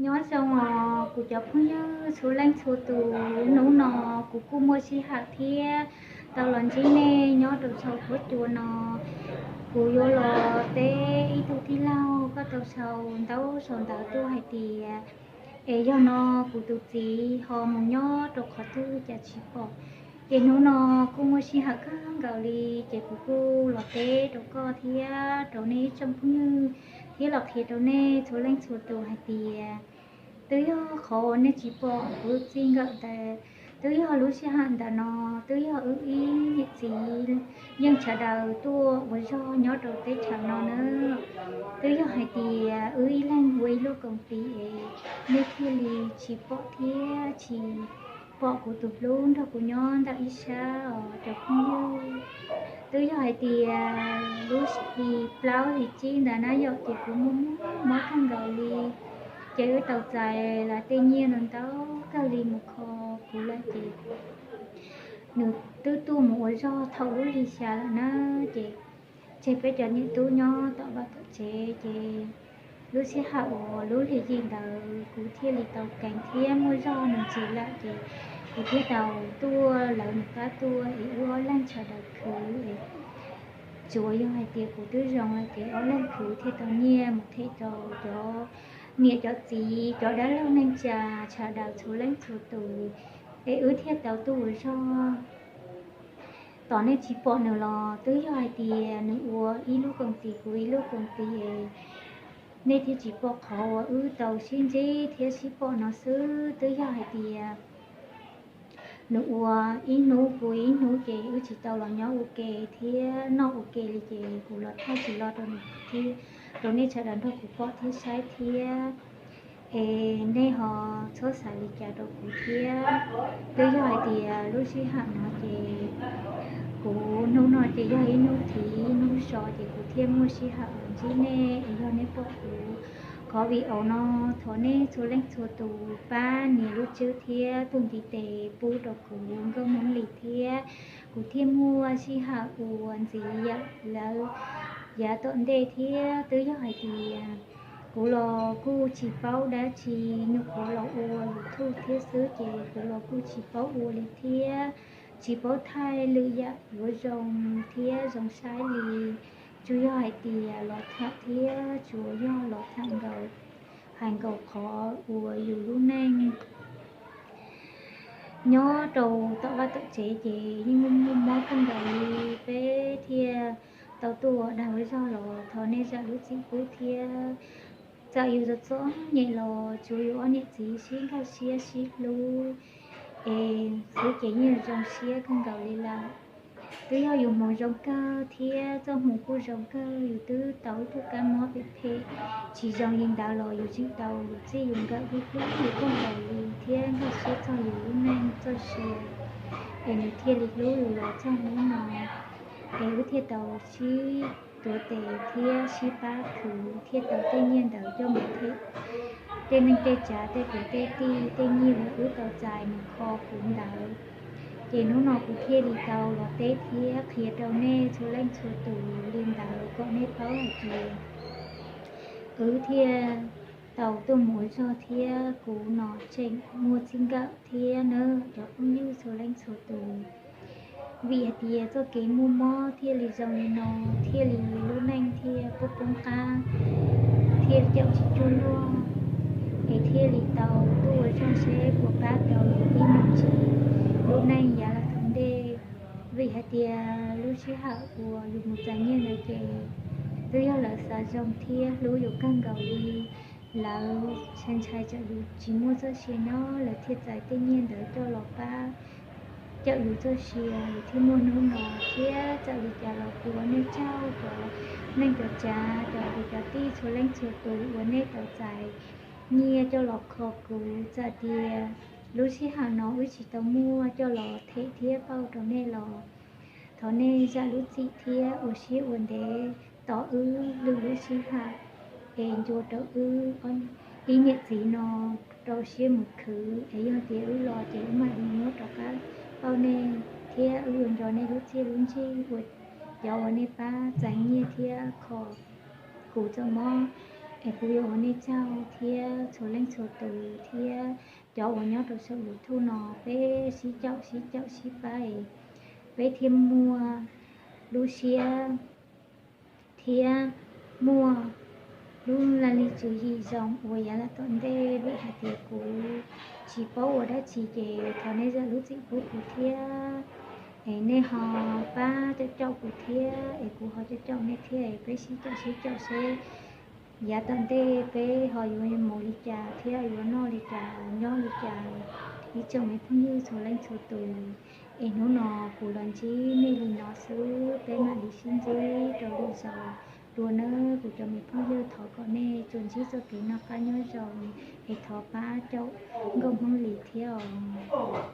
Nyob zoo os kuv cov phooj ywg txhua leej txhua tus, hnub no kuv kuj muaj sij hawm thiab tau los ntsib nej nyob rau saum huab cua no. Kuv yuav los teb ib tug tij laug, koj tau sau ntaub sau ntawv tuaj hais tias es yog no kuv tus txiv ho mus nyob rau qhov twg cas tsis pom. Ces hnub no kuj muaj sij hawm kawg nkaus li, ces kuv kuj los teb rau koj thiab rau nej ib tsoom phooj ywg, thiab los qhia rau nej txhua leej txhua tus hais tias twb yog qhov uas nej tsis pom kuv txij nkawm ntawd, twb yog lub sij hawm ntawm no twb yog wb ib niam txiv yeej sawv daws tuaj ua zog nyob rau teb chaws no na. Twb yog hais tias wb ib leeg ua ib lub koom tis es nej thiaj li tsis pom thiab tsis pom kuv tus hlub nrog kuv nyob ntawm ib sab os cov phooj ywg. Twb yog hais tias lub hli plaub hli tsib ntawd na yom, ces kuv muaj mob kawg nkaus li, ces wb tau txais lawv tej nyiaj no ntau kawg li mus kho kuv lawm ces nws twb tuaj mus ua zog thaum lub hli xya lawm na. Ces tseg peb cov niam tub nyob tom vaj tom tsev ces lub sij hawm uas lub hli yim ntawd kuv thiaj li tau keev thiab muaj zog mus ntxiv lawm ces kuv thiaj tau tuaj, lawv mus pab tuaj es wb ob leeg sawv daws khwv es tsuas yog hais tias kuv twb zoo lawm ces ob leeg khwv thiaj tau nyiaj mus them rau cov niam cov txiv cov dab laug neej tsa sawv daws txhua leej txhua tus es wb thiaj tau tuaj ua zog. Tom nej tsis pom nws los twb yog hais tias nws ua ib lub koom tis kuv ib lub koom tis, nej thiaj tsis pom qhov uas wb tau sib ntsib thiab sib pom no xwb. Twb yog hais tias nws ua ib hnub kuv ib hnub ces wb tsis tau los nyob ua ke thiab noj ua ke li ces kuv los thaij tsis los rau nws thiab rau nej sawv daws nrog kuv pom thiab saib thiab. Es nej ho txhob xav li cas rau kuv thiab. Twb yog hais tias lub sij hawm no ces kuv hnub no ces yog ib hnub thib hnub so ces kuv thiaj muaj sij hawm los ntsib nej es yog nej pom kuv qhov video no, thov nej txhua leej txhua tus pab nias lub tswb thiab tus ntiv tes pub rau kuv nkauj Hmoob Lis thiab kuv thiaj muaj sij hawm ua ntxiv yam lawv yav tom ntej thiab. Twb yog hais tias kuv los kuj tsis paub dab tsi, nyuam qhuav los ua YouTube thiab xwb ces kuv los kuj tsis paub ua li thiab tsis paub thaij lwm yam yuav zoo thiab zoo saib li. Tsuas yog hais tias los tham thiab tsuas yog los tham nkaus, hais nkaus qhov uas yus lub neej nyob rau tom vaj tom tsev ces yeej muaj muaj mob kawg nkaus li, peb thiaj tau tuaj ua dag ua zog los thov nej zam lub txim pub thiab. Txawm yus txom txom nyem los tsuav yus ob niam txiv sib nkag siab sib hlub es xwb ces yeej zoo siab kawg nkaus li lawm. Twb yog yus hmoov zoo kawg thiab txoj hmoov kuj zoo kawg, yus twb tau ib tug kab mob phem phem tsis zoo li ntawd los yus tseem tau yus txij yus nkawm hlub hlub yus kawg nkaus li thiab nkag siab txog yus lub neej txoj sia. Es nws thiaj li hlub yus los txog hnub no, es wb thiaj tau sib tuav tes thiab sib pab khwv thiaj tau tej nyiaj ntawd coj mus them tej neej tej tsav tej kwv tej tij tej nyiaj uas wb tau txais mus kho kuv ntawd. Ces hnub no kuv thiaj li tau los teb thiab qhia rau nej txhua leej txhua tus li ntawd kom nej paub hais tias wb thiaj tau tuaj mus ua zog thiab kuv no tseem muaj txij nkawm thiab nawb cov phooj ywg txhua leej txhua tus. Vim hais tias txoj kev muaj mob thiaj li zoo li no, thiaj li lub neej thiaj poob poob qab, thiaj caum tsis cuag luag, es thiaj li tau tuaj ua zog seb puas pab tau yus ib me ntsis lub neej yav lawm tom ntej. Vim hais tias lub sij hawm uas yus mus txais nyiaj ntawd ces twb yog lawv xav zoo thiab hlub yus kawg nkaus li. Lawv ntshai ntshai tsam yus tsis muaj txoj sia nyob lawv thiaj txais tej nyiaj ntawd coj los pab caum yus txoj sia, yus thiaj muaj hnub no. Thiab txawm li cas los kuv ua nej tsaug cov neej cov tsav, cov kwv cov tij txhua leej txhua tus uas nej tau txais nyiaj coj los kho kuv. Txawm tias lub sij hawm no wb tsis tau muaj coj los them thiab pauj rau nej los thov nej zam lub txim thiab ua siab ua ntev tos wb lwm lub sij hawm es ncua rau wb ib niam txiv no rau siab mus khwv, es yog tias wb los ces wb mam li muab rov qab pauj nej, thiab wb yuav nco nej lub txiaj lub ntsig uas cov uas nej pab txais nyiaj thiab kho kuv txoj mob. Es kuv yuav ua nej tsaug thiab txhua leej txhua tus thiab cov uas nyob rau saum YouTube no, peb sib caum sib caum sib pab es peb thiaj muaj lub siab thiab muaj lub laj lim tswv yim zoo ua yav tom ntej, vim hais tias kuv tsis paub ua dab tsi ces thov nej zam lub txim pub kuv thiab. Es nej ho pab caum caum kuv thiab es kuv ho caum caum nej thiab es peb sib caum sib caum seb yav tom ntej peb ho yuav mus li cas thiab yuav noj li cas nyob li cas. Ib tsoom me phooj ywg txhua leej txhua tus, es hnub no kuv los ntsib nej li no xwb, peb mam li sib ntsib rau lwm zaus dua nawb kuv cov me phooj ywg. Thov kom nej tsuas ntsib txoj kev noj qab nyob zoo es thov pab caum nkauj Hmoob Lis thiab os.